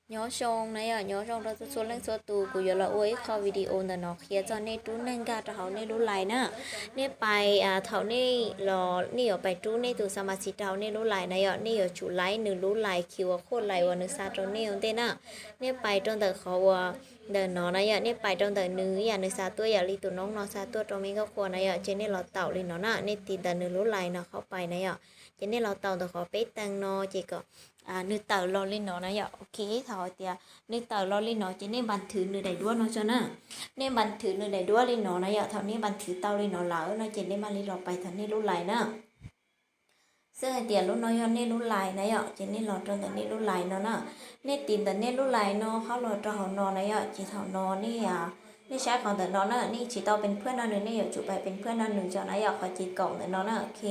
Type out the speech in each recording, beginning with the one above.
Nyob zoo na yom, nyob zoo rau txhua txhua leej txhua tus. Kuv yuav los ua ib qho video ntawm no qhia txog nej rub neeg nkag rau hauv nej lub Line na. Nej pais, thaum nej los nej yuav pais rub nej tus xa mas xis rau hauv nej lub Line na yom, nej yuav tsum laib nws lub Line Q R code Line uas nws xa rau nej ua ntej na. Nej pais rau ntawm qhov uas ntawm no na yom, nej pais rau ntawm nws ib yam nws xa tuaj ib yam li tus noob no xa tuaj rau me nkauj qhua na yom, ces nej los taum li no na, nej tiv ntawm nws lub Line no qhov pais na yom, ces nej los taum ntawm qhov peb teeg no ces kom nws tawm los li no na yom. Ok, thaum hais tias nws tawm los li no ces nej npas thwv nws daim duab no tso na. Nej npas thwv nws daim duab li no na yom, thaum nej npas thwv tau li no lawm no ces nej mam li los pais thaum nej lub Line na. Xwb hais tias lub no yog nej lub Line na yom, ces nej los rau ntawm nej lub Line no na. Nej tiv ntawm nej lub Line no qhov los rau hauv no na yom, ces thaum no nej, nej saib qhov ntawm no na, nej tsis tau pes phwaj no nws, nej yuav tsum pais pes phwaj no nws tso na yom, qhov ces kaum ntawm no na, ok,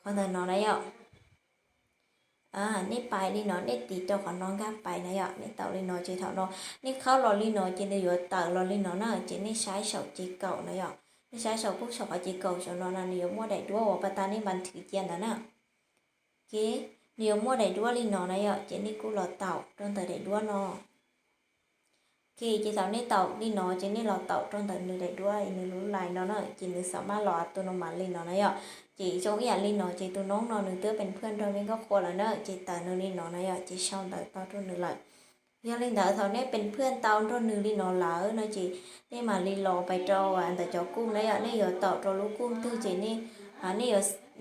qhov ntawm no na yom. Nej pais li no, nej tiv rau qhov no nkag pais na yom, nej taum li no ces thaum no nej qhab los li no ces nws yuav tawm los li no na, ces nej saib saum ces kaum na yom. Nej saib saum pub saum qhov ces kaum saum no na, nws yuav muaj daim duab uas pas tas nej npas thwv cia ntawd na. Ok, nws yuav muaj daim duab li no na yom, ces nej kuj los taum rau ntawm daim duab no. Ok, ces thaum nej taum li no ces nej los taum rau ntawm nws daim duab, nws lub Line no na, ces nws xam maj los tus no mam li no na yom. Ces zoo ib yam li no ces tus noob no nws twb pes phwaj nrog me nkauj qhua lawm na, ces tawm nws li no na yom, ces sau ntawv tau rau nws lawm. Yog li ntawd thaum nej pes phwaj tau nrog nws li no lawm no ces nej mam li los pais rau ntawm cov kuj na yom, nej yuav taum rau lub kuj twg ces nej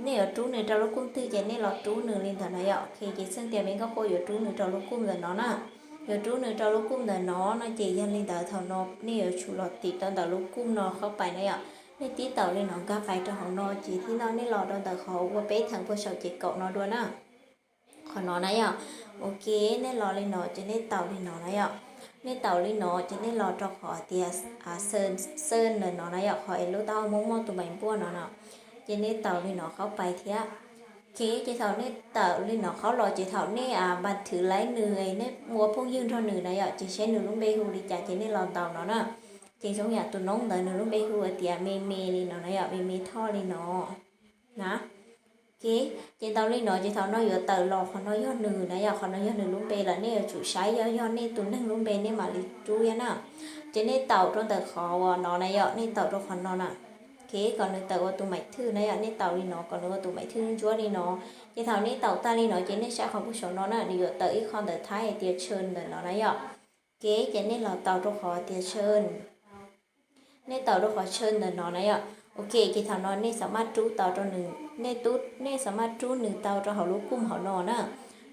yuav rub nws rau lub kuj twg ces nej los rub nws li ntawd na yom. Ok, ces txheej tias me nkauj qhua yuav rub nws rau lub kuj ntawm no na, yuav rub nws rau lub kuj ntawm no no ces yog li ntawd thaum no nej yuav tsum los tiv rau ntawm lub kuj no qhov pais na yom. Nej tib taum li no nkag pais rau hauv no ces tib no nej los rau ntawm qhov ua peb theem puag saum ces kaum no dua na. Qhov no na yom. Ok, nej los li no ces nej taum li no na yom. Nej taum li no ces nej los rau qhov tias xearch ntawm no na yom, qhov es lub taub hau Hmoob muaj tus maim npuaj no no. Ces nej taum li no qhov pais thiab. Ok, ces thaum nej taum li no qhov los ces thaum nej npas thwv laib nws, nej ua phooj ywg nrog nws na yom, ces saib nws lub npe hu li cas ces nej los ntaus no na. Ces zoo yam tus noob ntawd nws lub npe hu tias Me Me li no na yom, Me Me Thoj li no na. Ok, ces ntaus li no ces thaum no yuav tawm los qhov no yog nws na yom, qhov no yog nws lub npe lawm, nej yuav tsum saib yog yog nej tus neeg lub npe nej mam li rub thiab na. Ces nej taum rau ntawm qhov uas no na yom, nej taum rau qhov no na. Ok, kom nws tawm ua tus maim thwj na yom, nej taum li no kom nws ua tus maim thwj ntsuab li no. Ces thaum nej taum tag li no ces nej saib qhov pub saum no na, nws yuav tawm ib qho ntawv Thaib hais tias เชิญ ntawm no na yom. Ok, ces nej los taus rau qhov tias เชิญ. Nej taus rau qhov เชิญ ntawm no na yom. Ok, ces thaum no nej xam maj rub tau rau nws, nej, nej xam maj rub nws tau rau hauv lub kuj hauv no na.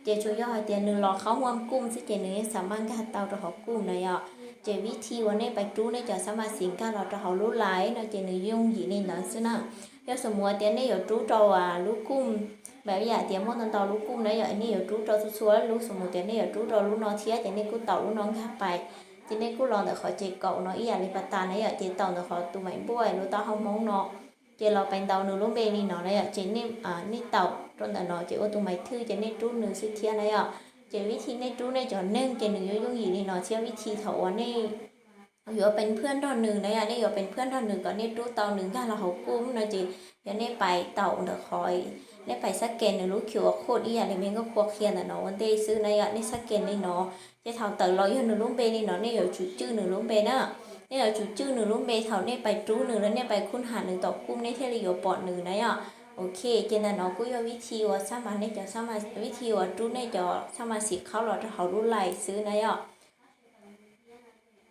Ces tsuas yog hais tias nws los qhaub huam kuj xwb ces nws yeej xam maj nkag tau rau hauv kuj na yom. Ces vib thi uas nej pais rub nej cov xab mas xis nkag los rau hauv lub Line no ces nws yooj yim li ntawd xwb na. Yog xu mus tias nej yuav rub rau lub kuj, npaum li yam tias muaj ntau ntau lub kuj na yom, nej yuav rub rau txhua txhua lub, xu mus tias nej yuav rub rau lub no thiab ces nej kuj taus lub no nkag pais. Ces nej kuj los ntawm qhov ces kaum no ib yam li pas tas na yom, ces taus ntawm qhov tus maim npuaj lub taub hau Hmoob no. Ces los pais ntaus nws lub npe li no na yom, ces nej taus rau ntawm no ces ua tus maim thwj ces nej rub nws xwb thiab na yom. Ces vib thi nej rub nej cov neeg ces nws yuav yooj yim li no thiab vib thi thaum uas nej yuav pes phwaj nrog nws na yom, nej yuav pes phwaj nrog nws kom nej rub tau nws nkag los hauv kuj no ces yog nej pais taus ntawm qhov, nej pais xab kes nws lub Q R code ib yam li me nkauj qhua qhia ntawm no ua ntej xwb na yom, nej xab kes li no. Ces thaum tawm los yog nws lub npe li no nej yuav tsum cwj nws lub npe na. Nej yuav tsum cwj nws lub npe thaum nej pais rub nws los nej pais khub ham nws tom kuj nej thiaj li yuav pom nws na yom. Ok, ces ntawm no kuj yog vib thi uas xab mas nej cov, vib thi uas rub nej cov xab mas xis qhaub los rau hauv lub Line xwb na yom.